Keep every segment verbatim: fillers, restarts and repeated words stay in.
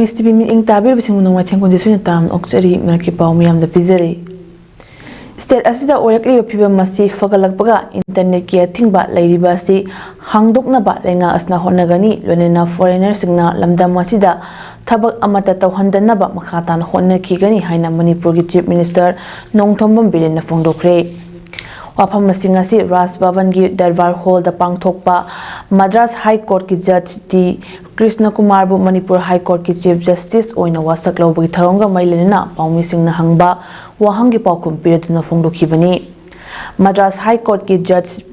C T V ꯃꯤꯠꯌꯦꯡ ꯇꯥꯕꯤꯔꯤꯕꯁꯤꯡꯕꯨ ꯅꯣꯡꯃꯥꯏꯊꯦꯝ ꯀꯨꯟꯖꯦꯁꯨꯅ ꯇꯔꯥꯝꯅ ꯑꯣꯛꯆꯔꯤ꯫ ꯃꯔꯛꯀꯤ ꯄꯥꯎ ꯃꯌꯥꯝꯗ ꯄꯤꯖꯔꯤ꯫ ꯁ꯭ꯇꯦꯠ ꯑꯁꯤꯗ ꯑꯣꯏꯔꯛꯂꯤꯕ ꯐꯤꯕꯝ ꯑꯁꯤ ꯐꯒꯠꯂꯛꯄꯒ ꯏꯟꯇꯔꯅꯦꯠꯀꯤ ꯑꯊꯤꯡꯕ ꯂꯩꯔꯤꯕ ꯑꯁꯤ ꯍꯥꯡꯗꯣꯛꯅꯕ ꯂꯩꯉꯥꯛ ꯑꯁꯤꯅ ꯍꯣꯠꯅꯒꯅꯤ, ꯂꯣꯏꯅꯅ ꯐꯣꯔꯦꯅꯔꯁꯤꯡꯅ ꯂꯝꯗꯝ ꯑꯁꯤꯗ ꯊꯕꯛ ꯑꯃꯠꯇ ꯇꯧꯍꯟꯗꯅꯕ ꯃꯈꯥ ꯇꯥꯅ ꯍꯣꯠꯅꯈꯤꯒꯅꯤ ꯍꯥꯏꯅ ꯃꯅꯤꯄꯨꯔꯒꯤ ꯆꯤꯐ ꯃꯤꯅꯤꯁꯇꯔ ꯅꯣꯡꯊꯣꯝꯕꯝ ꯕꯤꯔꯦꯟꯅ ꯐꯣꯡꯗꯣꯛꯈ꯭ꯔꯦ꯫ ꯋꯥꯐꯝꯁꯤꯡ ꯑꯁꯤ ꯔꯥꯖ ꯚꯕꯟꯒꯤ ꯗꯔꯕꯥꯔ ꯍꯣꯜꯗ ꯄꯥꯡꯊꯣꯛꯄ ꯃꯗ꯭ꯔꯥꯁ ꯍꯥꯏ ꯀꯣꯔꯠꯀꯤ ꯖꯖ ꯇꯤ ꯀ꯭ꯔꯤꯁꯅ ꯀꯨꯃꯥꯔꯕꯨ ꯃꯅꯤꯄꯨꯔ ꯍꯥꯏ ꯀꯣꯔꯠꯀꯤ ꯆꯤꯐ ꯖꯁꯇꯤꯁ ꯑꯣꯏꯅ ꯋꯥꯁꯛ ꯂꯧꯕꯒꯤ ꯊꯧꯔꯝꯒ ꯃꯔꯤ ꯂꯩꯅꯅ ꯄꯥꯎꯃꯤꯁꯤꯡꯅ ꯍꯪꯕ ꯋꯥꯍꯪꯒꯤ ꯄꯥꯎꯈꯨꯝ ꯄꯤꯔꯗꯨꯅ ꯐꯣꯡꯗꯣꯛꯈꯤꯕꯅꯤ꯫ ꯃꯗ꯭ꯔꯥꯁ ꯍꯥꯏ ꯀꯣꯔꯠꯀꯤ ꯖꯖ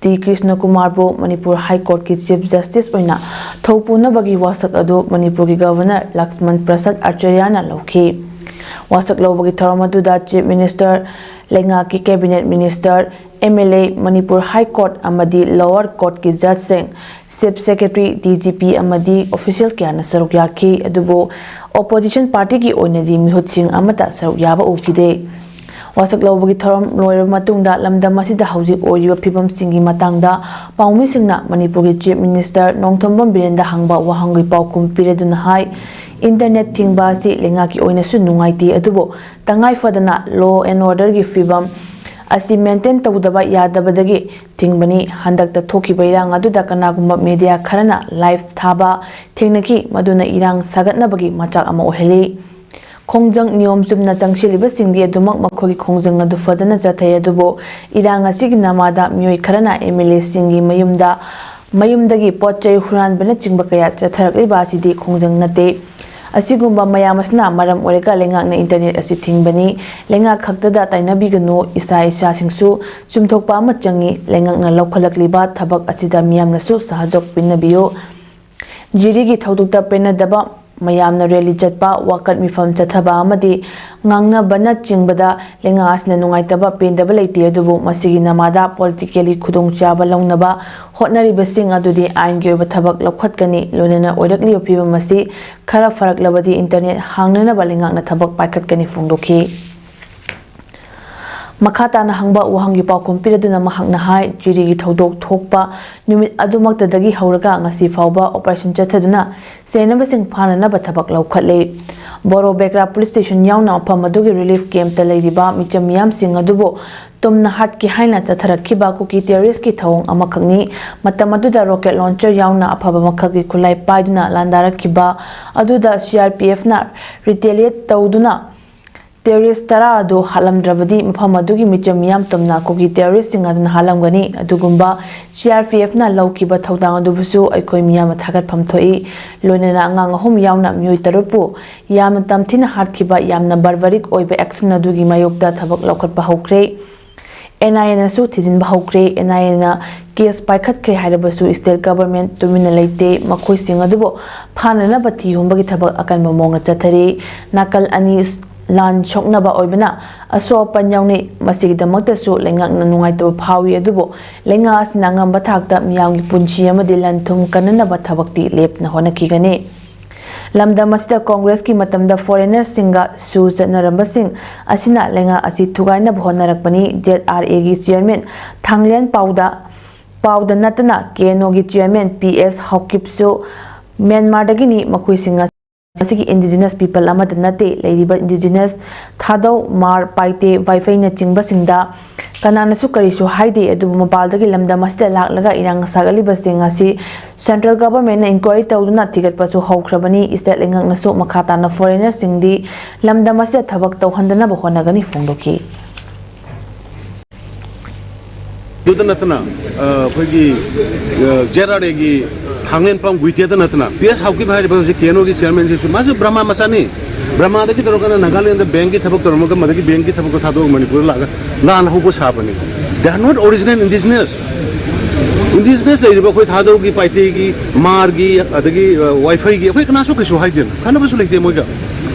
ꯇꯤ ꯀ꯭ꯔꯤꯁꯅ ꯀꯨꯃꯥꯔꯕꯨ ꯃꯅꯤꯄꯨꯔ ꯍꯥꯏ ꯀꯣꯔꯠꯀꯤ ꯆꯤꯐ ꯖꯁꯇꯤꯁ ꯑꯣꯏꯅ ꯊꯧꯄꯨꯅꯕꯒꯤ ꯋꯥꯁꯛ ꯑꯗꯨ ꯃꯅꯤꯄꯨꯔꯒꯤ ꯒꯚꯔꯅꯔ ꯂꯛꯁꯃꯟ ꯄ꯭ꯔꯁꯥꯗ ꯑꯆꯥꯔꯌꯥꯅ ꯂꯧꯈꯤ꯫ ꯋꯥꯁꯛ ꯂꯧꯕꯒꯤ ꯊꯧꯔꯝ ꯑꯗꯨꯗ ꯆꯤꯐ ꯃꯤꯅꯤꯁꯇꯔ, ꯂꯩꯉꯥꯛꯀꯤ cabinet minister, M L A, Manipur high court ꯑꯃꯗꯤ ꯂꯣꯋꯔ ꯀꯣꯔꯠꯀꯤ ꯖꯖꯁꯤꯡ, chief secretary, D G P ꯑꯃꯗꯤ ꯑꯣꯐꯤꯁꯤꯌꯦꯜ ꯀꯌꯥꯅ ꯁꯔꯨꯛ ꯌꯥꯈꯤ꯫ ꯑꯗꯨꯕꯨ ꯑꯣꯄꯣꯖꯤꯁꯟ ꯄꯥꯔꯇꯤꯒꯤ ꯑꯣꯏꯅꯗꯤ ꯃꯤꯍꯨꯠꯁꯤꯡ ꯑꯃꯠꯇ ꯁꯔꯨꯛ ꯌꯥꯕ ꯎꯈꯤꯗꯦ꯫ ꯋꯥꯁꯛ ꯂꯧꯕꯒꯤ ꯊꯧꯔꯝ ꯂꯣꯏꯔꯕ ꯃꯇꯨꯡꯗ ꯂꯝꯗꯝ ꯑꯁꯤꯗ ꯍꯧꯖꯤꯛ ꯑꯣꯏꯔꯤꯕ ꯐꯤꯕꯝꯁꯤꯡꯒꯤ ꯃꯇꯥꯡꯗ ꯄꯥꯎꯃꯤꯁꯤꯡꯅ ꯃꯅꯤꯄꯨꯔꯒꯤ ꯆꯤꯐ ꯃꯤꯅꯤꯁꯇꯔ ꯅꯣꯡꯊꯣꯝꯕꯝ ꯕꯤꯔꯦꯟꯗ ꯍꯪꯕ ꯋꯥꯍꯪꯒꯤ ꯄꯥꯎꯈꯨꯝ ꯄꯤꯔꯗꯨꯅ ꯍꯥꯏ, ꯏꯟꯇꯔꯅꯦꯠ ꯊꯤꯡꯕ ꯑꯁꯤ ꯂꯩꯉꯥꯛꯀꯤ ꯑꯣꯏꯅꯁꯨ ꯅꯨꯡꯉꯥꯏꯇꯦ, ꯑꯗꯨꯕꯨ ꯇꯉꯥꯏ ꯐꯗꯅ law and orderꯒꯤ ꯐꯤꯕꯝ ꯑꯁꯤ ꯃꯦꯟꯇꯦꯟ ꯇꯧꯗꯕ ꯌꯥꯗꯕꯗꯒꯤ ꯊꯤꯡꯕꯅꯤ꯫ ꯍꯟꯗꯛꯇ ꯊꯣꯛꯈꯤꯕ ꯏꯔꯥꯡ ꯑꯗꯨꯗ ꯀꯅꯥꯒꯨꯝꯕ ꯃꯦꯗꯤꯌꯥ ꯈꯔꯅ ꯂꯥꯏꯚ ꯊꯥꯕ ꯊꯦꯡꯅꯈꯤ, ꯃꯗꯨꯅ ꯏꯔꯥꯡ ꯁꯥꯒꯠꯅꯕꯒꯤ ꯃꯆꯥꯛ ꯑꯃ ꯑꯣꯏꯍꯜꯂꯤ꯫ ꯈꯣꯡꯖꯪ ꯅꯤꯌꯣꯝ ꯆꯨꯝꯅ ꯆꯪꯁꯤꯜꯂꯤꯕꯁꯤꯡꯗꯤ ꯑꯗꯨꯃꯛ ꯃꯈꯣꯏꯒꯤ ꯈꯣꯡꯖꯪ ꯑꯗꯨ ꯐꯖꯅ ꯆꯠꯊꯩ, ꯑꯗꯨꯕꯨ ꯏꯔꯥꯡ ꯑꯁꯤꯒꯤ ꯅꯃꯥꯗ ꯃꯤꯑꯣꯏ ꯈꯔꯅ ꯑꯦꯝ ꯑꯦꯜ ꯑꯦꯁꯤꯡꯒꯤ ꯃꯌꯨꯝꯗ, ꯃꯌꯨꯝꯗꯒꯤ ꯄꯣꯠ ꯆꯩ ꯍꯨꯔꯥꯟꯕꯅꯆꯤꯡꯕ ꯀꯌꯥ ꯆꯠꯊꯔꯛꯂꯤꯕ ꯑꯁꯤꯗꯤ ꯈꯣꯡꯖꯪ ꯅꯠꯇꯦ꯫ ꯑꯁꯤꯒꯨꯝꯕ ꯃꯌꯥꯝ ꯑꯁꯤꯅ ꯃꯔꯝ ꯑꯣꯏꯔꯒ ꯂꯩꯉꯥꯛꯅ ꯏꯟꯇꯔꯅꯦꯠ ꯑꯁꯤ ꯊꯤꯡꯕꯅꯤ꯫ ꯂꯩꯉꯥꯛ ꯈꯛꯇꯗ ꯇꯥꯏꯅꯕꯤꯒꯅꯨ, ꯏꯁꯥ ꯏꯁꯥꯁꯤꯡꯁꯨ ꯆꯨꯝꯊꯣꯛꯄ ꯑꯃ ꯆꯪꯏ꯫ ꯂꯩꯉꯥꯛꯅ ꯂꯧꯈꯠꯂꯛꯂꯤꯕ ꯊꯕꯛ ꯑꯁꯤꯗ ꯃꯤꯌꯥꯝꯅꯁꯨ ꯁꯍꯖꯣꯛ ꯄꯤꯅꯕꯤꯌꯨ꯫ ꯖꯤꯔꯤꯒꯤ ꯊꯧꯗꯣꯛꯇ ꯄꯦꯟꯅꯗꯕ, ꯃꯌꯥꯝꯅ ꯔꯦꯂꯤ ꯆꯠꯄ, ꯋꯥꯀꯠ ꯃꯤꯐꯝ ꯆꯠꯊꯕ ꯑꯃꯗꯤ ꯉꯥꯡꯅꯕꯅꯆꯤꯡꯕꯗ ꯂꯩꯉꯥꯛ ꯑꯁꯤꯅ ꯅꯨꯡꯉꯥꯏꯇꯕ, ꯄꯦꯟꯗꯕ ꯂꯩꯇꯦ, ꯑꯗꯨꯕꯨ ꯃꯁꯤꯒꯤ ꯅꯃꯥꯗ ꯄꯣꯂꯤꯇꯤꯀꯦꯜꯂꯤ ꯈꯨꯗꯣꯡꯆꯥꯕ ꯂꯧꯅꯕ ꯍꯣꯠꯅꯔꯤꯕꯁꯤꯡ ꯑꯗꯨꯗꯤ ꯑꯥꯏꯟꯒꯤ ꯑꯣꯏꯕ ꯊꯕꯛ ꯂꯧꯈꯠꯀꯅꯤ꯫ ꯂꯣꯏꯅꯅ ꯑꯣꯏꯔꯛꯂꯤꯕ ꯐꯤꯕꯝ ꯑꯁꯤ ꯈꯔ ꯐꯔꯛꯂꯕꯗꯤ ꯏꯟꯇꯔꯅꯦꯠ ꯍꯥꯡꯅꯅꯕ ꯂꯩꯉꯥꯛꯅ ꯊꯕꯛ ꯄꯥꯏꯈꯠꯀꯅꯤ ꯐꯣꯡꯗꯣꯛꯈꯤ꯫ ꯃꯈꯥ ꯇꯥꯅ ꯍꯪꯕ ꯋꯥꯍꯪꯒꯤ ꯄꯥꯎꯈꯨꯝ ꯄꯤꯔꯗꯨꯅ ꯃꯍꯥꯛꯅ ꯍꯥꯏ, ꯖꯤꯔꯤꯒꯤ ꯊꯧꯗꯣꯛ ꯊꯣꯛꯄ ꯅꯨꯃꯤꯠ ꯑꯗꯨꯃꯛꯇꯗꯒꯤ ꯍꯧꯔꯒ ꯉꯁꯤ ꯐꯥꯎꯕ operation ꯆꯠꯊꯗꯨꯅ ꯆꯦꯟꯅꯕꯁꯤꯡ ꯐꯥꯅꯅꯕ ꯊꯕꯛ ꯂꯧꯈꯠꯂꯤ꯫ ꯕꯣꯔꯣ ꯕꯦꯒ꯭ꯔꯥ police station ꯌꯥꯎꯅ ꯃꯐꯝ ꯑꯗꯨꯒꯤ relief campꯇ ꯂꯩꯔꯤꯕ ꯃꯤꯆꯝ ꯃꯤꯌꯥꯝꯁꯤꯡ ꯑꯗꯨꯕꯨ ꯇꯨꯝꯅ ꯍꯥꯠꯀꯦ ꯍꯥꯏꯅ ꯆꯠꯊꯔꯛꯈꯤꯕ ꯀꯨꯀꯤ terroristꯀꯤ ꯊꯧꯑꯣꯡ ꯑꯃꯈꯛꯅꯤ꯫ ꯃꯇꯝ ꯑꯗꯨꯗ rocket launcher ꯌꯥꯎꯅ ꯑꯐꯕ ꯃꯈꯜꯒꯤ ꯈꯨꯠꯂꯥꯏ ꯄꯥꯏꯗꯨꯅ ꯂꯥꯟꯗꯥꯔꯛꯈꯤꯕ ꯑꯗꯨꯗ CRPFꯅ retaliate ꯇꯧꯗꯨꯅ terrorist ꯇꯔꯥ ꯑꯗꯨ ꯍꯥꯠꯂꯝꯗ꯭ꯔꯕꯗꯤ ꯃꯐꯝ ꯑꯗꯨꯒꯤ ꯃꯤꯆꯝ ꯃꯤꯌꯥꯝ ꯇꯨꯝꯅ ꯀꯨꯀꯤ terroristꯁꯤꯡ ꯑꯗꯨꯅ ꯍꯥꯠꯂꯝꯒꯅꯤ꯫ ꯑꯗꯨꯒꯨꯝꯕ CRPFꯅ ꯂꯧꯈꯤꯕ ꯊꯧꯗꯥꯡ ꯑꯗꯨꯕꯨꯁꯨ ꯑꯩꯈꯣꯏ ꯃꯤꯌꯥꯝꯅ ꯊꯥꯒꯠꯐꯝ ꯊꯣꯛꯏ꯫ ꯂꯣꯏꯅꯅ ꯑꯉꯥꯡ ꯑꯍꯨꯝ ꯌꯥꯎꯅ ꯃꯤꯑꯣꯏ ꯇꯔꯨꯛꯄꯨ ꯌꯥꯝꯅ ꯇꯝꯊꯤꯅ ꯍꯥꯠꯈꯤꯕ ꯌꯥꯝꯅ barbaric ꯑꯣꯏꯕ action ꯑꯗꯨꯒꯤ ꯃꯥꯌꯣꯛꯇ ꯊꯕꯛ ꯂꯧꯈꯠꯄ ꯍꯧꯈ꯭ꯔꯦ꯫ NIAꯅꯁꯨ ꯊꯤꯖꯤꯟꯕ ꯍꯧꯈ꯭ꯔꯦ꯫ NIAꯅ case ꯄꯥꯏꯈꯠꯈ꯭ꯔꯦ ꯍꯥꯏꯔꯕꯁꯨ state government ꯇꯨꯃꯤꯟꯅ ꯂꯩꯇꯦ꯫ ꯃꯈꯣꯏꯁꯤꯡ ꯑꯗꯨꯕꯨ ꯐꯥꯅꯅꯕ ꯊꯤꯍꯨꯝꯕꯒꯤ ꯊꯕꯛ ꯑꯀꯟꯕ ꯃꯑꯣꯡꯗ ꯆꯠꯊꯔꯤ꯫ ꯅꯥꯀꯜ ꯑꯅꯤ ꯂꯥꯟ ꯁꯣꯛꯅꯕ ꯑꯣꯏꯕꯅ ꯑꯁꯣꯛ ꯑꯄꯟ ꯌꯥꯎꯅꯩ꯫ ꯃꯁꯤꯒꯤꯗꯃꯛꯇꯁꯨ ꯂꯩꯉꯥꯛꯅ ꯅꯨꯡꯉꯥꯏꯇꯕ ꯐꯥꯎꯏ, ꯑꯗꯨꯕꯨ ꯂꯩꯉꯥꯛ ꯑꯁꯤꯅ ꯑꯉꯝꯕ ꯊꯥꯛꯇ ꯃꯤꯌꯥꯝꯒꯤ ꯄꯨꯟꯁꯤ ꯑꯃꯗꯤ ꯂꯟ ꯊꯨꯝ ꯀꯟꯅꯅꯕ ꯊꯕꯛꯇꯤ ꯂꯦꯞꯇꯅ ꯍꯣꯠꯅꯈꯤꯒꯅꯤ꯫ ꯂꯝꯗꯝ ꯑꯁꯤꯗ Congressꯀꯤ ꯃꯇꯝꯗ foreignerꯁꯤꯡꯒ ꯁꯨ ꯆꯠꯅꯔꯝꯕꯁꯤꯡ ꯑꯁꯤꯅ ꯂꯩꯉꯥꯛ ꯑꯁꯤ ꯊꯨꯒꯥꯏꯅꯕ ꯍꯣꯠꯅꯔꯛꯄꯅꯤ꯫ ZRAꯒꯤ chairman ꯊꯥꯡꯂꯦꯟ ꯄꯥꯎꯗ, ꯄꯥꯎꯗ ꯅꯠꯇꯅ KNOꯒꯤ chairman PS ꯍꯥꯎꯀꯤꯞꯁꯨ ꯃ꯭ꯌꯥꯟꯃꯥꯔꯗꯒꯤꯅꯤ꯫ ꯃꯈꯣꯏꯁꯤꯡ ꯑꯁꯤꯒꯤ indigenous people ꯑꯃꯠꯇ ꯅꯠꯇꯦ꯫ ꯂꯩꯔꯤꯕ indigenous ꯊꯥꯗꯧ, ꯃꯥꯔ, ꯄꯥꯏꯇꯦ, ꯋꯥꯏꯐꯩꯅꯆꯤꯡꯕꯁꯤꯡꯗ ꯀꯅꯥꯅꯁꯨ ꯀꯔꯤꯁꯨ ꯍꯥꯏꯗꯦ꯫ ꯑꯗꯨꯕꯨ ꯃꯄꯥꯟꯗꯒꯤ ꯂꯝꯗꯝ ꯑꯁꯤꯗ ꯂꯥꯛꯂꯒ ꯏꯔꯥꯡ ꯁꯥꯒꯠꯂꯤꯕꯁꯤꯡ ꯑꯁꯤ central governmentꯅ inquiry ꯇꯧꯗꯨꯅ ꯊꯤꯒꯠꯄꯁꯨ ꯍꯧꯈ꯭ꯔꯕꯅꯤ꯫ State ꯂꯩꯉꯥꯛꯅꯁꯨ ꯃꯈꯥ ꯇꯥꯅ foreignerꯁꯤꯡꯗꯤ ꯂꯝꯗꯝ ꯑꯁꯤꯗ ꯊꯕꯛ ꯇꯧꯍꯟꯗꯅꯕ ꯍꯣꯠꯅꯒꯅꯤ ꯐꯣꯡꯗꯣꯛꯈꯤ꯫ ꯑꯗꯨꯗ ꯅꯠꯇꯅ, ꯑ, ꯑꯩꯈꯣꯏꯒꯤ, ꯑ, ZRAꯒꯤ ꯊꯥꯡꯂꯦꯟꯄꯥꯝ ꯒꯨꯏꯇꯦꯗ ꯅꯠꯇꯅ, PS ꯍꯥꯎꯀꯤꯞ ꯍꯥꯏꯔꯤꯕ ꯍꯧꯖꯤꯛ KNOꯒꯤ chairmanꯁꯤꯁꯨ ꯃꯥꯁꯨ ꯕ꯭ꯔꯍꯃ ꯃꯆꯥꯅꯤ꯫ ꯕ꯭ꯔꯍꯃꯗꯒꯤ ꯇꯧꯔꯀꯥꯟꯗ ꯅꯥꯒꯥꯂꯦꯟꯗ bankꯀꯤ ꯊꯕꯛ ꯇꯧꯔꯝꯃꯒ ꯃꯗꯒꯤ bankꯀꯤ ꯊꯕꯛꯇꯣ ꯊꯥꯗꯣꯛꯑꯒ ꯃꯅꯤꯄꯨꯔꯗ ꯂꯥꯛꯑꯒ ꯂꯥꯟ ꯍꯧꯕ ꯁꯥꯕꯅꯤ꯫ They are not original indigenous꯫ Indigenous ꯂꯩꯔꯤꯕ ꯑꯩꯈꯣꯏ ꯊꯥꯗꯧꯒꯤ, ꯄꯥꯏꯇꯦꯒꯤ, ꯃꯥꯔꯒꯤ, ꯑꯗꯒꯤ, ꯑ, ꯋꯥꯏꯐꯩꯒꯤ ꯑꯩꯈꯣꯏ ꯀꯅꯥꯁꯨ ꯀꯩꯁꯨ ꯍꯥꯏꯗꯦꯅ, ꯈꯟꯅꯕꯁꯨ ꯂꯩꯇꯦ ꯃꯣꯏꯒ꯫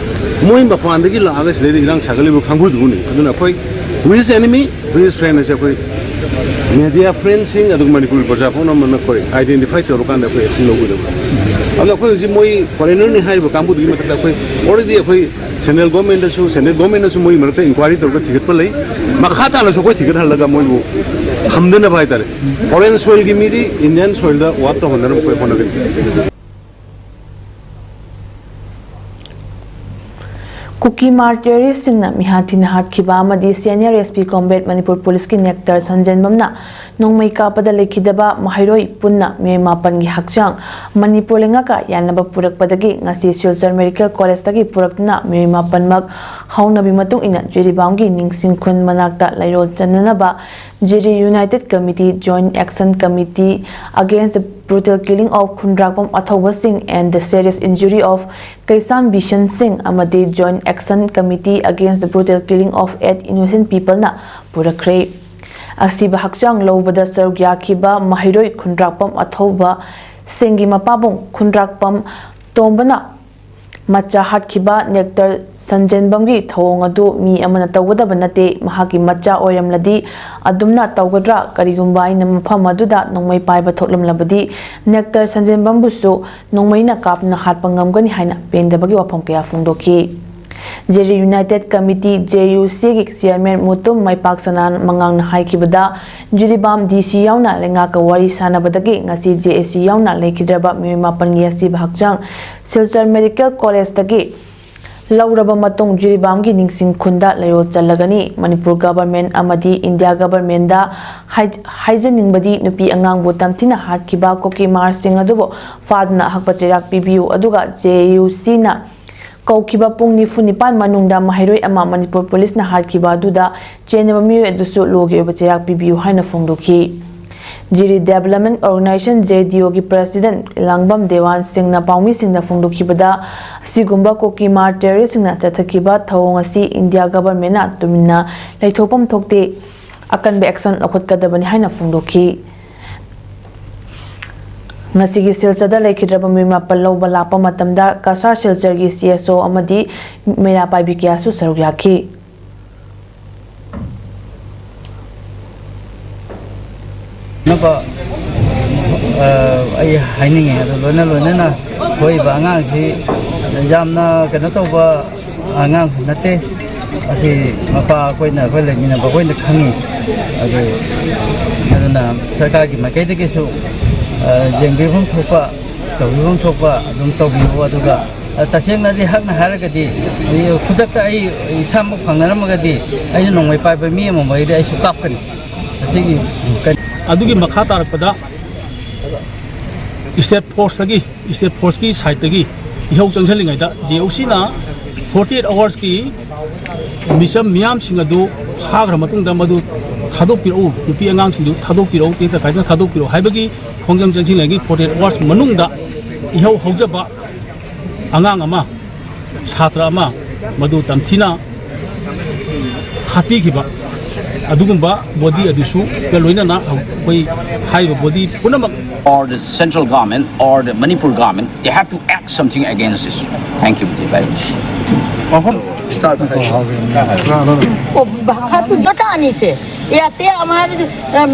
ꯃꯣꯏ ꯃꯄꯥꯟꯗꯒꯤ ꯂꯥꯛꯑꯒ ꯁꯤꯗꯩꯗ ꯏꯔꯥꯡ ꯁꯥꯒꯠꯂꯤꯕ ꯀꯥꯡꯕꯨꯗꯨꯕꯨꯅꯤ꯫ ꯑꯗꯨꯅ ꯑꯩꯈꯣꯏ who is enemy, who is friend ꯍꯥꯏꯁꯦ ꯑꯩꯈꯣꯏ media friendꯁꯤꯡ ꯑꯗꯨꯒ ꯃꯅꯤꯄꯨꯔꯒꯤ ꯄ꯭ꯔꯖꯥ ꯄꯨꯝꯅꯃꯛꯅ ꯑꯩꯈꯣꯏ identify ꯇꯧꯔꯀꯥꯟꯗ ꯑꯩꯈꯣꯏ action ꯂꯧꯒꯗꯕ꯫ ꯑꯗꯣ ꯑꯩꯈꯣꯏ ꯍꯧꯖꯤꯛ ꯃꯣꯏ foreignerꯅꯤ ꯍꯥꯏꯔꯤꯕ ꯀꯥꯡꯕꯨꯗꯨꯒꯤ ꯃꯊꯛꯇ ꯑꯩꯈꯣꯏ already ꯑꯩꯈꯣꯏ ꯁꯦꯟꯇ꯭ꯔꯦꯜ ꯒꯣꯔꯃꯦꯟꯗꯁꯨ, ꯁꯦꯟꯇ꯭ꯔꯦꯜ ꯒꯣꯔꯃꯦꯟꯅꯁꯨ ꯃꯣꯏꯒꯤ ꯃꯔꯛꯇ ꯏꯟꯀ꯭ꯋꯥꯏꯔꯤ ꯇꯧꯔꯒ ꯊꯤꯒꯠꯄ ꯂꯩ꯫ ꯃꯈꯥ ꯇꯥꯅꯁꯨ ꯑꯩꯈꯣꯏ ꯊꯤꯒꯠꯍꯜꯂꯒ ꯃꯣꯏꯕꯨ ꯊꯝꯗꯅꯕ ꯍꯥꯏꯇꯥꯔꯦ, ꯐꯣꯔꯦꯟ ꯁꯣꯏꯜꯒꯤ ꯃꯤꯗꯤ ꯏꯟꯗꯤꯌꯥꯟ ꯁꯣꯏꯜꯗ ꯋꯥꯔꯛ ꯇꯧꯍꯟꯅꯅꯕ ꯑꯩꯈꯣꯏ ꯍꯣꯠꯅꯒꯅꯤ꯫ ꯀꯨꯀꯤ ꯃꯥꯔ ꯇꯦꯔꯣꯔꯤꯁꯁꯤꯡꯅ ꯃꯤꯍꯥꯠ ꯊꯤꯅ ꯍꯥꯠꯈꯤꯕ ꯑꯃꯗꯤ senior S P combat Manipur ꯄꯨꯂꯤꯁꯀꯤ ꯅꯦꯛꯇꯔ ꯁꯟꯖꯦꯟꯕꯝꯅ ꯅꯣꯡꯃꯩ ꯀꯥꯞꯄꯗ ꯂꯩꯈꯤꯗꯕ ꯃꯍꯩꯔꯣꯏ ꯄꯨꯟꯅ ꯃꯤꯑꯣꯏ ꯃꯥꯄꯟꯒꯤ ꯍꯛꯆꯥꯡ ꯃꯅꯤꯄꯨꯔ ꯂꯩꯉꯥꯛꯀ ꯌꯥꯅꯕ ꯄꯨꯔꯛꯄꯗꯒꯤ ꯉꯁꯤ ꯁꯤꯜꯆꯔ ꯃꯦꯗꯤꯀꯦꯜ ꯀꯣꯂꯦꯖꯇꯒꯤ ꯄꯨꯔꯛꯇꯨꯅ ꯃꯤꯑꯣꯏ ꯃꯥꯄꯟꯃꯛ ꯍꯧꯅꯕꯤ ꯃꯇꯨꯡ ꯏꯟꯅ ꯖꯤꯔꯤꯕꯥꯝꯒꯤ ꯅꯤꯡꯁꯤꯡ ꯈꯨꯟ ꯃꯅꯥꯛꯇ ꯂꯩꯔꯣꯜ ꯆꯟꯅꯅꯕ ꯖꯤꯔꯤ United Committee, Joint Action Committee Against the Brutal Killing of ꯈꯨꯟꯗ꯭ꯔꯥꯛꯄꯝ ꯑꯊꯧꯕ ꯁꯤꯡ and the Serious Injury of ꯀꯩꯁꯥꯝ ꯕꯤꯁꯟ ꯁꯤꯡ ꯑꯃꯗꯤ Joint Action Committee Against the Brutal Killing of eight Innocent Peopleꯅ ꯄꯨꯔꯛꯈ꯭ꯔꯦ꯫ ꯑꯁꯤꯕ ꯍꯛꯆꯥꯡ ꯂꯧꯕꯗ ꯁꯔꯨꯛ ꯌꯥꯈꯤꯕ ꯃꯍꯩꯔꯣꯏ ꯈꯨꯟꯗ꯭ꯔꯥꯛꯄꯝ ꯑꯊꯧꯕ ꯁꯤꯡꯒꯤ ꯃꯄꯥꯕꯨꯡ ꯈꯨꯟꯗ꯭ꯔꯥꯛꯄꯝ ꯇꯣꯝꯕꯅ ꯃꯆꯥ ꯍꯥꯠꯈꯤꯕ ꯅꯦꯛꯇꯔ ꯁꯟꯖꯦꯟꯕꯝꯒꯤ ꯊꯧꯑꯣꯡ ꯑꯗꯨ ꯃꯤ ꯑꯃꯅ ꯇꯧꯒꯗꯕ ꯅꯠꯇꯦ꯫ ꯃꯍꯥꯛꯀꯤ ꯃꯆꯥ ꯑꯣꯏꯔꯝꯂꯗꯤ ꯑꯗꯨꯝꯅ ꯇꯧꯒꯗ꯭ꯔꯥ? ꯀꯔꯤꯒꯨꯝꯕ ꯑꯩꯅ ꯃꯐꯝ ꯑꯗꯨꯗ ꯅꯣꯡꯃꯩ ꯄꯥꯏꯕ ꯊꯣꯛꯂꯝꯂꯕꯗꯤ ꯅꯦꯛꯇꯔ ꯁꯟꯖꯦꯟꯕꯝꯕꯨꯁꯨ ꯅꯣꯡꯃꯩꯅ ꯀꯥꯞꯇꯨꯅ ꯍꯥꯠꯄ ꯉꯝꯒꯅꯤ ꯍꯥꯏꯅ ꯄꯦꯟꯗꯕꯒꯤ ꯋꯥꯐꯝ ꯀꯌꯥ ꯐꯣꯡꯗꯣꯛꯈꯤ꯫ ꯖꯤꯔꯤ United Committee, JUCꯒꯤ ꯆꯤꯌꯔꯃꯦꯟ ꯃꯨꯇꯨꯝ ꯃꯩꯄꯥꯛ ꯁꯅꯥ ꯃꯉꯥꯡꯅ ꯍꯥꯏꯈꯤꯕꯗ, ꯖꯤꯔꯤꯕꯥꯝ DC ꯌꯥꯎꯅ ꯂꯩꯉꯥꯛꯀ ꯋꯥꯔꯤ ꯁꯥꯟꯅꯕꯗꯒꯤ ꯉꯁꯤ JAC ꯌꯥꯎꯅ ꯂꯩꯈꯤꯗ꯭ꯔꯕ ꯃꯤꯑꯣꯏ ꯃꯥꯄꯟꯒꯤ ꯑꯁꯤꯕ ꯍꯛꯆꯥꯡ ꯁꯤꯜꯆꯔ ꯃꯦꯗꯤꯀꯦꯜ ꯀꯣꯂꯦꯖꯇꯒꯤ ꯂꯧꯔꯕ ꯃꯇꯨꯡ ꯖꯤꯔꯤꯕꯥꯝꯒꯤ ꯅꯤꯡꯁꯤꯡ ꯈꯨꯟꯗ ꯂꯩꯔꯣꯜ ꯆꯜꯂꯒꯅꯤ꯫ ꯃꯅꯤꯄꯨꯔ ꯒꯚꯔꯟꯃꯦꯟꯠ ꯑꯃꯗꯤ ꯏꯟꯗꯤꯌꯥ ꯒꯚꯔꯟꯃꯦꯟꯠꯗ ꯍꯥꯏ-, ꯍꯥꯏꯖꯅꯤꯡꯕꯗꯤ ꯅꯨꯄꯤ ꯑꯉꯥꯡꯕꯨ ꯇꯝꯊꯤꯅ ꯍꯥꯠꯈꯤꯕ ꯀꯨꯀꯤ ꯃꯥꯔꯁꯤꯡ ꯑꯗꯨꯕꯨ ꯐꯥꯗꯨꯅ ꯑꯍꯛꯄ ꯆꯩꯔꯥꯛ ꯄꯤꯕꯤꯌꯨ, ꯑꯗꯨꯒ JUCꯅ ꯀꯧꯈꯤꯕ ꯄꯨꯡ ꯅꯤꯐꯨ ꯅꯤꯄꯥꯟ ꯃꯅꯨꯡꯗ ꯃꯍꯩꯔꯣꯏ ꯑꯃ ꯃꯅꯤꯄꯨꯔ ꯄꯨꯂꯤꯁꯅ ꯍꯥꯠꯈꯤꯕ ꯑꯗꯨꯗ ꯆꯦꯟꯅꯕ ꯃꯤꯑꯣꯏ ꯑꯗꯨꯁꯨ ꯂꯣꯒꯤ ꯑꯣꯏꯕ ꯆꯩꯔꯥꯛ ꯄꯤꯕꯤꯌꯨ ꯍꯥꯏꯅ ꯐꯣꯡꯗꯣꯛꯈꯤ꯫ ꯖꯤꯔꯤ Development Organisation, JDOꯒꯤ president ꯂꯥꯡꯕꯝ ꯗꯦꯋꯥꯟ ꯁꯤꯡꯅ ꯄꯥꯎꯃꯤꯁꯤꯡꯗ ꯐꯣꯡꯗꯣꯛꯈꯤꯕꯗ, ꯑꯁꯤꯒꯨꯝꯕ ꯀꯨꯀꯤ ꯃꯥꯔ ꯇꯦꯔꯣꯔꯤꯁꯁꯤꯡꯅ ꯆꯠꯊꯈꯤꯕ ꯊꯧꯑꯣꯡ ꯑꯁꯤ ꯏꯟꯗꯤꯌꯥ ꯒꯚꯔꯟꯃꯦꯟꯠꯅ ꯇꯨꯃꯤꯟꯅ ꯂꯩꯊꯣꯛꯐꯝ ꯊꯣꯛꯇꯦ, ꯑꯀꯟꯕ action ꯂꯧꯈꯠꯀꯗꯕꯅꯤ ꯍꯥꯏꯅ ꯐꯣꯡꯗꯣꯛꯈꯤ꯫ ꯉꯁꯤꯒꯤ ꯁꯤꯜꯆꯔꯗ ꯂꯩꯈꯤꯗ꯭ꯔꯕ ꯃꯤꯑꯣꯏ ꯃꯥꯄꯟ ꯂꯧꯕ ꯂꯥꯛꯄ ꯃꯇꯝꯗ ꯀꯁꯥꯔ ꯁꯤꯜꯆꯔꯒꯤ CSO ꯑꯃꯗꯤ ꯃꯩꯔꯥ ꯄꯥꯏꯕꯤ ꯀꯌꯥꯁꯨ ꯁꯔꯨꯛ ꯌꯥꯈꯤ꯫ ꯅꯕ, ꯑ, ꯑꯩ ꯍꯥꯏꯅꯤꯡꯉꯤ꯫ ꯑꯗꯨ ꯂꯣꯏꯅ ꯂꯣꯏꯅꯅ ꯊꯣꯛꯏꯕ ꯑꯉꯥꯡꯁꯤ ꯌꯥꯝꯅ ꯀꯩꯅꯣ ꯇꯧꯕ, ꯑꯉꯥꯡꯁꯨ ꯅꯠꯇꯦ꯫ ꯑꯁꯤ ꯃꯄꯥ ꯑꯩꯈꯣꯏꯅ, ꯑꯩꯈꯣꯏ ꯂꯩꯃꯤꯟꯅꯕ ꯑꯩꯈꯣꯏꯅ ꯈꯪꯉꯤ꯫ ꯑꯗꯨ, ꯑꯗꯨꯅ ꯁꯔꯀꯥꯔꯒꯤ ꯃꯥꯏꯀꯩꯗꯒꯤꯁꯨ, ꯑ, ꯌꯦꯡꯕꯤꯐꯝ ꯊꯣꯛꯄ, ꯇꯧꯕꯤꯐꯝ ꯊꯣꯛꯄ ꯑꯗꯨꯝ ꯇꯧꯕꯤꯌꯨ꯫ ꯑꯗꯨꯒ, ꯑ, ꯇꯁꯦꯡꯅꯗꯤ, ꯍꯛꯅ ꯍꯥꯏꯔꯒꯗꯤ, ꯑꯩ ꯈꯨꯗꯛꯇ ꯑꯩ ꯏꯁꯥꯃꯛ ꯐꯪꯅꯔꯝꯃꯒꯗꯤ, ꯑꯩꯅ ꯅꯣꯡꯃꯩ ꯄꯥꯏꯕ ꯃꯤ ꯑꯃ ꯑꯣꯏꯔꯗꯤ ꯑꯩꯁꯨ ꯀꯥꯞꯀꯅꯤ꯫ ꯑꯁꯤꯒꯤ ꯀ- ꯑꯗꯨꯒꯤ ꯃꯈꯥ ꯇꯥꯔꯛꯄꯗ state force ꯇꯒꯤ, state force ꯀꯤ side ꯇꯒꯤ ꯏꯍꯧ ꯆꯪꯁꯤꯜꯂꯤꯉꯩꯗ, J O C ꯅ forty eight hours ꯀꯤ ꯃꯤꯆꯝ ꯃꯤꯌꯥꯝꯁꯤꯡ ꯑꯗꯨ ꯐꯥꯈ꯭ꯔ ꯃꯇꯨꯡꯗ ꯃꯗꯨ ꯊꯥꯗꯣꯛꯄꯤꯔꯛꯎ, ꯅꯨꯄꯤ ꯑꯉꯥꯡꯁꯤꯡꯗꯨ ꯊꯥꯗꯣꯛꯄꯤꯔꯛꯎ, ꯇꯦꯛꯇ ꯀꯥꯏꯗꯅ ꯊꯥꯗꯣꯛꯄꯤꯔꯛꯎ ꯍꯥꯏꯕꯒꯤ ꯈꯣꯡꯖꯪ ꯆꯪꯁꯤꯜꯂꯤꯉꯩꯒꯤ forty eight hours ꯃꯅꯨꯡꯗ ꯏꯍꯧ ꯍꯧꯖꯕ ꯑꯉꯥꯡ ꯑꯃ, ꯁꯥꯇ꯭ꯔ ꯑꯃ ꯃꯗꯨ ꯇꯝꯊꯤꯅ ꯍꯥꯠꯄꯤꯈꯤꯕ ꯑꯗꯨꯒꯨꯝꯕ body ꯑꯗꯨꯁꯨ ꯒ ꯂꯣꯏꯅꯅ ꯑꯩꯈꯣꯏ ꯍꯥꯏꯔꯤꯕ body ꯄꯨꯝꯅꯃꯛ or the central government or the Manipur government, they have to act something against this. Thank you very much. Start. অ, ভাষাটো দুটা আনিছে। ইয়াতে আমাৰ, উম,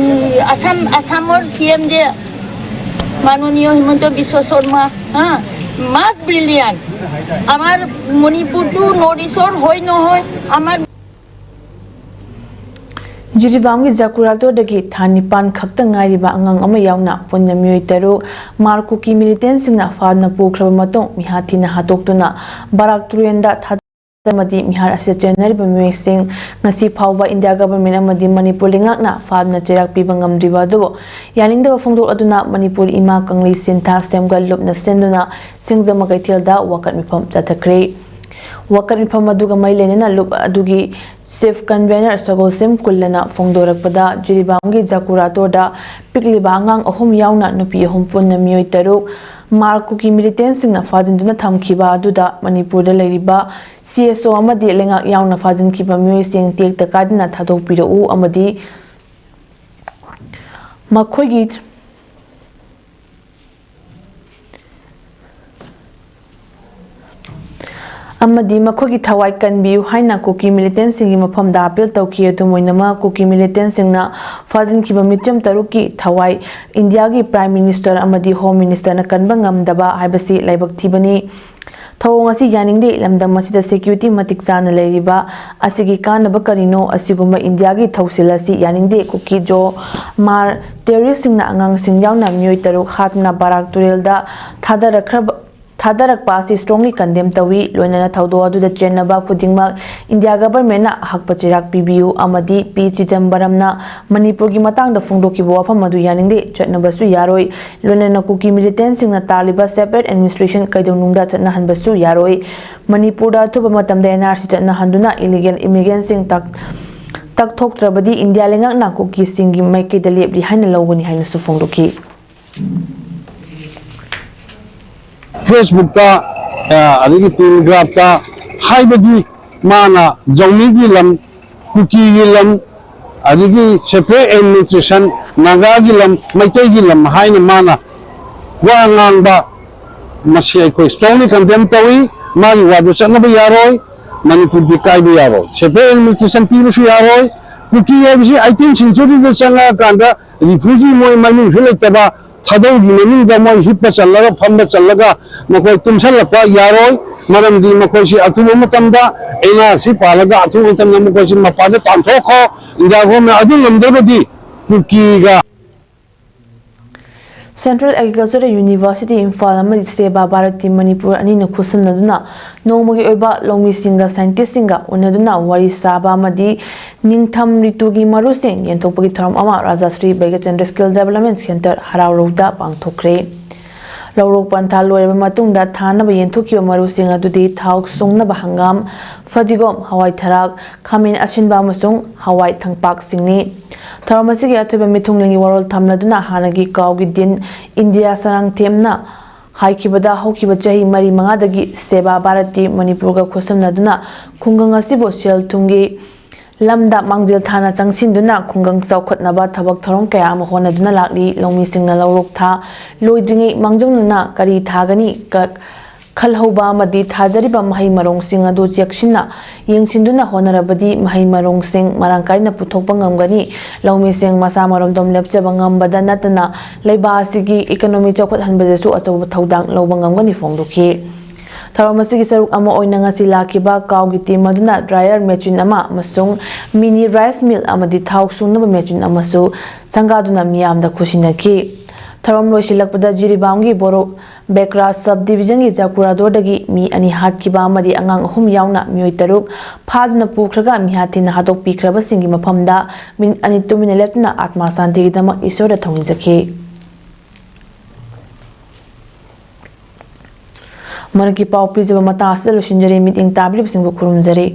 আছাম, আছামৰ চি এম যে মাননীয় হিমন্ত বিশ্ব শৰ্মা, হা, মাষ্ট ব্ৰিলিয়াণ্ট। আমাৰ মণিপুৰটো নৰ্থ ইষ্টৰ হয় নহয়, আমাৰ ꯖꯤꯔꯤꯕꯥꯝꯒꯤ ꯖꯀꯨꯔꯥꯇꯣꯔꯗꯒꯤ ꯊꯥ ꯅꯤꯄꯥꯟ ꯈꯛꯇ ꯉꯥꯏꯔꯤꯕ ꯑꯉꯥꯡ ꯑꯃ ꯌꯥꯎꯅ ꯄꯨꯟꯅ ꯃꯤꯑꯣꯏ ꯇꯔꯨꯛ ꯃꯥꯔ ꯀꯨꯀꯤ ꯃꯤꯂꯤꯇꯦꯟꯁꯤꯡꯅ ꯐꯥꯗꯨꯅ ꯄꯨꯈ꯭ꯔꯕ ꯃꯇꯨꯡ ꯃꯤꯍꯥꯠ ꯊꯤꯅ ꯍꯥꯠꯇꯣꯛꯇꯨꯅ ꯕꯔꯥꯛ ꯇꯨꯔꯦꯟꯗ ꯊꯥꯗ ꯑꯃꯗꯤ ꯃꯤꯍꯥꯠ ꯑꯁꯤꯗ ꯆꯦꯟꯅꯔꯤꯕ ꯃꯤꯑꯣꯏꯁꯤꯡ ꯉꯁꯤ ꯐꯥꯎꯕ ꯏꯟꯗꯤꯌꯥ ꯒꯚꯔꯟꯃꯦꯟꯠ ꯑꯃꯗꯤ ꯃꯅꯤꯄꯨꯔ ꯂꯩꯉꯥꯛꯅ ꯐꯥꯗꯨꯅ ꯆꯩꯔꯥꯛ ꯄꯤꯕ ꯉꯝꯗ꯭ꯔꯤꯕ ꯑꯗꯨꯕꯨ ꯌꯥꯅꯤꯡꯗꯕ ꯐꯣꯡꯗꯣꯛꯂꯗꯨꯅ ꯃꯅꯤꯄꯨꯔ ꯏꯃꯥ ꯀꯪꯂꯩ ꯁꯤꯟꯊꯥ ꯁꯦꯝꯒꯠ ꯂꯨꯞꯅ ꯁꯤꯟꯗꯨꯅ ꯁꯤꯡꯖꯃ ꯀꯩꯊꯦꯜꯗ ꯋꯥꯀꯠ ꯃꯤꯐꯝ ꯆꯠꯊꯈ꯭ꯔꯦ꯫ ꯋꯥꯀꯠ ꯃꯤꯐꯝ ꯑꯗꯨꯒ ꯃꯔꯤ ꯂꯩꯅꯅ ꯂꯨꯞ ꯑꯗꯨꯒꯤ ꯆꯤꯐ ꯀꯟꯚꯦꯅꯔ ꯁꯒꯣꯜꯁꯦꯝ ꯀꯨꯜꯂꯅ ꯐꯣꯡꯗꯣꯔꯛꯄꯗ ꯖꯤꯔꯤꯕꯥꯝꯒꯤ ꯖꯀꯨꯔꯥꯇꯣꯔꯗ ꯄꯤꯛꯂꯤꯕ ꯑꯉꯥꯡ ꯑꯍꯨꯝ ꯌꯥꯎꯅ ꯅꯨꯄꯤ ꯑꯍꯨꯝ ꯄꯨꯟꯅ ꯃꯤꯑꯣꯏ ꯇꯔꯨꯛ ꯃꯥꯔ ꯀꯨꯀꯤ ꯃꯤꯂꯤꯇꯦꯟꯁꯤꯡꯅ ꯐꯥꯖꯤꯟꯗꯨꯅ ꯊꯝꯈꯤꯕ ꯑꯗꯨꯗ ꯃꯅꯤꯄꯨꯔꯗ ꯂꯩꯔꯤꯕ ꯁꯤ ꯑꯦꯁ ꯑꯣ ꯑꯃꯗꯤ ꯂꯩꯉꯥꯛ ꯌꯥꯎꯅ ꯐꯥꯖꯤꯟꯈꯤꯕ ꯃꯤꯑꯣꯏꯁꯤꯡ ꯇꯦꯛꯇ ꯀꯥꯏꯗꯅ ꯊꯥꯗꯣꯛꯄꯤꯔꯛꯎ ꯑꯃꯗꯤ ꯃꯈꯣꯏꯒꯤ ꯑꯃꯗꯤ ꯃꯈꯣꯏꯒꯤ ꯊꯋꯥꯏ ꯀꯟꯕꯤꯌꯨ ꯍꯥꯏꯅ ꯀꯨꯀꯤ ꯃꯤꯂꯤꯇꯦꯟꯁꯤꯡꯒꯤ ꯃꯐꯝꯗ ꯑꯥꯄꯤꯜ ꯇꯧꯈꯤ꯫ ꯑꯗꯨꯝ ꯑꯣꯏꯅꯃꯛ, ꯀꯨꯀꯤ ꯃꯤꯂꯤꯇꯦꯟꯁꯤꯡꯅ ꯐꯥꯖꯤꯟꯈꯤꯕ ꯃꯤꯆꯝ ꯇꯔꯨꯛꯀꯤ ꯊꯋꯥꯏ ꯏꯟꯗꯤꯌꯥꯒꯤ ꯄ꯭ꯔꯥꯏꯝ ꯃꯤꯅꯤꯁꯇꯔ ꯑꯃꯗꯤ ꯍꯣꯝ ꯃꯤꯅꯤꯁꯇꯔꯅ ꯀꯟꯕ ꯉꯝꯗꯕ ꯍꯥꯏꯕꯁꯤ ꯂꯥꯏꯕꯛ ꯊꯤꯕꯅꯤ꯫ ꯊꯧꯑꯣꯡ ꯑꯁꯤ ꯌꯥꯅꯤꯡꯗꯦ꯫ ꯂꯝꯗꯝ ꯑꯁꯤꯗ ꯁꯦꯀ꯭ꯌꯨꯔꯤꯇꯤ ꯃꯇꯤꯛ ꯆꯥꯅ ꯂꯩꯔꯤꯕ ꯑꯁꯤꯒꯤ ꯀꯥꯟꯅꯕ ꯀꯔꯤꯅꯣ? ꯑꯁꯤꯒꯨꯝꯕ ꯏꯟꯗꯤꯌꯥꯒꯤ ꯊꯧꯁꯤꯜ ꯑꯁꯤ ꯌꯥꯅꯤꯡꯗꯦ꯫ ꯀꯨꯀꯤ ꯖꯣ ꯃꯥꯔ ꯇꯦꯔꯣꯔꯤꯁꯁꯤꯡꯅ ꯑꯉꯥꯡꯁꯤꯡ ꯌꯥꯎꯅ ꯃꯤꯑꯣꯏ ꯇꯔꯨꯛ ꯍꯥꯠꯇꯨꯅ ꯕꯔꯥꯛ ꯇꯨꯔꯦꯜꯗ ꯊꯥꯗꯔꯛꯈ꯭ꯔꯕ ꯊꯥꯗꯔꯛꯄ ꯑꯁꯤ strongly condemn ꯇꯧꯏ꯫ ꯂꯣꯏꯅꯅ ꯊꯧꯗꯣꯛ ꯑꯗꯨꯗ ꯆꯦꯟꯅꯕ ꯈꯨꯗꯤꯡꯃꯛ ꯏꯟꯗꯤꯌꯥ ꯒꯚꯔꯟꯃꯦꯟꯠꯅ ꯑꯍꯛꯄ ꯆꯩꯔꯥꯛ ꯄꯤꯕꯤꯌꯨ ꯑꯃꯗꯤ ꯄꯤ ꯆꯤꯗꯝꯕꯔꯝꯅ ꯃꯅꯤꯄꯨꯔꯒꯤ ꯃꯇꯥꯡꯗ ꯐꯣꯡꯗꯣꯛꯈꯤꯕ ꯋꯥꯐꯝ ꯑꯗꯨ ꯌꯥꯅꯤꯡꯗꯦ꯫ ꯆꯠꯅꯕꯁꯨ ꯌꯥꯔꯣꯏ꯫ ꯂꯣꯏꯅꯅ ꯀꯨꯀꯤ ꯃꯤꯂꯤꯇꯦꯟꯠꯁꯤꯡꯅ ꯇꯥꯜꯂꯤꯕ separate administration ꯀꯩꯗꯧꯅꯨꯡꯗ ꯆꯠꯅꯍꯟꯕꯁꯨ ꯌꯥꯔꯣꯏ꯫ ꯃꯅꯤꯄꯨꯔꯗ ꯑꯊꯨꯕ ꯃꯇꯝꯗ and R C ꯆꯠꯅꯍꯟꯗꯨꯅ illegal immigrantꯁꯤꯡ tug-, ꯇꯛꯊꯣꯛꯇ꯭ꯔꯕꯗꯤ India ꯂꯩꯉꯥꯛꯅ ꯀꯨꯀꯤꯁꯤꯡꯒꯤ ꯃꯥꯏꯀꯩꯗ ꯂꯦꯞꯂꯤ ꯍꯥꯏꯅ ꯂꯧꯒꯅꯤ ꯍꯥꯏꯅꯁꯨ ꯐꯣꯡꯗꯣꯛꯈꯤ꯫ Facebookꯇ ꯑ, ꯑꯗꯒꯤ Telegramꯇ ꯍꯥꯏꯕꯗꯤ ꯃꯥꯅ ꯖꯧꯃꯤꯒꯤ ꯂꯝ, ꯀꯨꯀꯤꯒꯤ ꯂꯝ, ꯑꯗꯒꯤ separate administration, ꯅꯥꯒꯥꯒꯤ ꯂꯝ, ꯃꯩꯇꯩꯒꯤ ꯂꯝ ꯍꯥꯏꯅ ꯃꯥꯅ ꯋꯥ ꯉꯥꯡꯕ, ꯃꯁꯤ ꯑꯩꯈꯣꯏ strongly condemn ꯇꯧꯏ꯫ ꯃꯥꯒꯤ ꯋꯥꯗꯨ ꯆꯠꯅꯕ ꯌꯥꯔꯣꯏ꯫ ꯃꯅꯤꯄꯨꯔꯗꯤ ꯀꯥꯏꯕ ꯌꯥꯔꯣꯏ꯫ Separate administration ꯄꯤꯕꯁꯨ ꯌꯥꯔꯣꯏ꯫ ꯀꯨꯀꯤ ꯍꯥꯏꯕꯁꯤ eighteenth centuryꯗ ꯆꯪꯉꯛꯑꯀꯥꯟꯗ refugee ꯃꯣꯏ ꯃꯃꯤꯡꯁꯨ ꯂꯩꯇꯕ ꯊꯥꯗꯧꯒꯤ ꯃꯅꯨꯡꯗ ꯃꯣꯏ ꯍꯤꯞꯄ ꯆꯜꯂꯒ ꯐꯝꯕ ꯆꯜꯂꯒ ꯃꯈꯣꯏ ꯇꯨꯝꯁꯜꯂꯛꯄ ꯌꯥꯔꯣꯏ꯫ ꯃꯔꯝꯗꯤ ꯃꯈꯣꯏꯁꯤ ꯑꯊꯨꯕ ꯃꯇꯝꯗ ꯑꯦꯟ ꯑꯥꯔ ꯁꯤ ꯄꯥꯜꯂꯒ ꯑꯊꯨꯕ ꯃꯇꯝꯗ ꯃꯈꯣꯏꯁꯤ ꯃꯄꯥꯟꯗ ꯇꯥꯟꯊꯣꯛꯈꯣ꯫ ꯏꯟꯗꯤꯌꯥ ꯒꯣꯔꯃꯦꯟ ꯑꯗꯨ ꯉꯝꯗ꯭ꯔꯒꯗꯤ ꯀꯨꯀꯤꯒ Central Agricultural University ꯏꯝꯐꯥꯜ ꯑꯃꯗꯤ ꯁꯦꯕꯥ ꯚꯥꯔꯇꯤ ꯃꯅꯤꯄꯨꯔ ꯑꯅꯤꯅ ꯈꯨꯠꯁꯝꯅꯗꯨꯅ ꯅꯣꯡꯃꯒꯤ ꯑꯣꯏꯕ ꯂꯧꯃꯤꯁꯤꯡꯒ ꯁꯥꯏꯟꯇꯤꯁꯁꯤꯡꯒ ꯎꯅꯗꯨꯅ ꯋꯥꯔꯤ ꯁꯥꯕ ꯑꯃꯗꯤ ꯅꯤꯡꯊꯝ ꯔꯤꯇꯨꯒꯤ ꯃꯔꯨꯁꯤꯡ ꯌꯦꯟꯊꯣꯛꯄꯒꯤ ꯊꯧꯔꯝ ꯑꯃ ꯔꯥꯖꯥꯁ꯭ꯔꯤ ꯕꯩꯒꯆꯟꯗ꯭ꯔ Skill Development Centre ꯍꯔꯥꯎꯔꯧꯗ ꯄꯥꯡꯊꯣꯛꯈ꯭ꯔꯦ꯫ ꯂꯧꯔꯣꯛ ꯄꯟꯊꯥ ꯂꯣꯏꯔꯕ ꯃꯇꯨꯡꯗ ꯊꯥꯅꯕ ꯌꯦꯟꯊꯣꯛꯈꯤꯕ ꯃꯔꯨꯁꯤꯡ ꯑꯗꯨꯗꯤ ꯊꯥꯎ ꯁꯨꯡꯅꯕ ꯍꯪꯒꯥꯝ, ꯐꯗꯤꯒꯣꯝ, ꯍꯋꯥꯏ ꯊꯔꯥꯛ, ꯈꯥꯃꯦꯟ ꯑꯁꯤꯟꯕ ꯑꯃꯁꯨꯡ ꯍꯋꯥꯏ ꯊꯪꯄꯥꯛꯁꯤꯡꯅꯤ꯫ ꯊꯧꯔꯝ ꯑꯁꯤꯒꯤ ꯑꯊꯣꯏꯕ ꯃꯤꯊꯨꯡꯂꯦꯟꯒꯤ ꯋꯥꯔꯣꯜ ꯊꯝꯂꯗꯨꯅ ꯍꯥꯟꯅꯒꯤ ꯀꯥꯎꯒꯤ ꯗꯤꯟ ꯏꯟꯗꯤꯌꯥ ꯁꯔꯥꯡꯊꯦꯝꯅ ꯍꯥꯏꯈꯤꯕꯗ ꯍꯧꯈꯤꯕ ꯆꯍꯤ ꯃꯔꯤ ꯃꯉꯥꯗꯒꯤ ꯁꯦꯕꯥ ꯚꯥꯔꯠꯇꯤ ꯃꯅꯤꯄꯨꯔꯒ ꯈꯨꯠꯁꯝꯅꯗꯨꯅ ꯈꯨꯡꯒꯪ ꯑꯁꯤꯕꯨ ꯁꯦꯜ ꯊꯨꯝꯒꯤ ꯂꯝꯗ ꯃꯥꯡꯖꯤꯜ ꯊꯥꯅ ꯆꯪꯁꯤꯟꯗꯨꯅ ꯈꯨꯡꯒꯪ ꯆꯥꯎꯈꯠꯅꯕ ꯊꯕꯛ ꯊꯧꯔꯝ ꯀꯌꯥ ꯑꯃ ꯍꯣꯠꯅꯗꯨꯅ ꯂꯥꯛꯂꯤ꯫ ꯂꯧꯃꯤꯁꯤꯡꯅ ꯂꯧꯔꯣꯛ ꯊꯥ ꯂꯣꯏꯗ꯭ꯔꯤꯉꯩ ꯃꯥꯡꯖꯧꯅꯅ ꯀꯔꯤ ꯊꯥꯒꯅꯤ, ꯀ-, ꯈꯜꯍꯧꯕ ꯑꯃꯗꯤ ꯊꯥꯖꯔꯤꯕ ꯃꯍꯩ ꯃꯔꯣꯡꯁꯤꯡ ꯑꯗꯨ ꯆꯦꯛꯁꯤꯟꯅ ꯌꯦꯡꯁꯤꯟꯗꯨꯅ ꯍꯣꯠꯅꯔꯕꯗꯤ ꯃꯍꯩ ꯃꯔꯣꯡꯁꯤꯡ ꯃꯔꯥꯡ ꯀꯥꯏꯅ ꯄꯨꯊꯣꯛꯄ ꯉꯝꯒꯅꯤ꯫ ꯂꯧꯃꯤꯁꯤꯡ ꯃꯁꯥ ꯃꯔꯣꯝꯗꯣꯝ ꯂꯦꯞꯆꯕ ꯉꯝꯕꯗ ꯅꯠꯇꯅ ꯂꯩꯕꯥꯛ ꯑꯁꯤꯒꯤ economy ꯆꯥꯎꯈꯠꯍꯟꯕꯗꯁꯨ ꯑꯆꯧꯕ ꯊꯧꯗꯥꯡ ꯂꯧꯕ ꯉꯝꯒꯅꯤ ꯐꯣꯡꯗꯣꯛꯈꯤ꯫ ꯊꯧꯔꯝ ꯑꯁꯤꯒꯤ ꯁꯔꯨꯛ ꯑꯃ ꯑꯣꯏꯅ ꯉꯁꯤ ꯂꯥꯛꯈꯤꯕ ꯀꯥꯎꯒꯤ ꯇꯤꯝ ꯑꯗꯨꯅ ꯗ꯭ꯔꯥꯏꯌꯔ ꯃꯦꯆꯤꯟ ꯑꯃ ꯑꯃꯁꯨꯡ ꯃꯤꯅꯤ ꯔꯥꯏꯁ ꯃꯤꯜ ꯑꯃꯗꯤ ꯊꯥꯎ ꯁꯨꯡꯅꯕ ꯃꯦꯆꯤꯟ ꯑꯃꯁꯨ ꯁꯪꯒꯥꯗꯨꯅ ꯃꯤꯌꯥꯝꯗ ꯈꯨꯠꯁꯤꯟꯅꯈꯤ꯫ ꯊꯧꯔꯝ ꯂꯣꯏꯁꯤꯜꯂꯛꯄꯗ ꯖꯤꯔꯤꯕꯥꯝꯒꯤ ꯕꯣꯔꯣ ꯕꯦꯀ꯭ꯔꯥ ꯁꯕ ꯗꯤꯕꯤꯖꯟꯒꯤ ꯖꯀꯨꯔꯥꯗꯣꯔꯗꯒꯤ ꯃꯤ ꯑꯅꯤ ꯍꯥꯠꯈꯤꯕ ꯑꯃꯗꯤ ꯑꯉꯥꯡ ꯑꯍꯨꯝ ꯌꯥꯎꯅ ꯃꯤꯑꯣꯏ ꯇꯔꯨꯛ ꯐꯥꯗꯨꯅ ꯄꯨꯈ꯭ꯔꯒ ꯃꯤꯍꯥꯠ ꯊꯤꯅ ꯍꯥꯠꯇꯣꯛꯄꯤꯈ꯭ꯔꯕꯁꯤꯡꯒꯤ ꯃꯐꯝꯗ ꯃꯤꯅꯤꯠ ꯑꯅꯤ ꯇꯨꯃꯤꯟꯅ ꯂꯦꯞꯇꯨꯅ ꯑꯥꯠꯃꯥ ꯁꯥꯟꯇꯤꯒꯤꯗꯃꯛ ꯏꯁꯣꯔꯗ ꯊꯧꯅꯤꯖꯈꯤ꯫ ꯃꯔꯛꯀꯤ ꯄꯥꯎ ꯄꯤꯖꯕ ꯃꯇꯥꯡ ꯑꯁꯤꯗ ꯂꯣꯏꯁꯤꯟꯖꯔꯦ꯫ ꯃꯤꯠꯌꯦꯡ ꯇꯥꯕꯤꯔꯤꯕꯁꯤꯡꯕꯨ ꯈꯨꯔꯨꯝꯖꯔꯤ꯫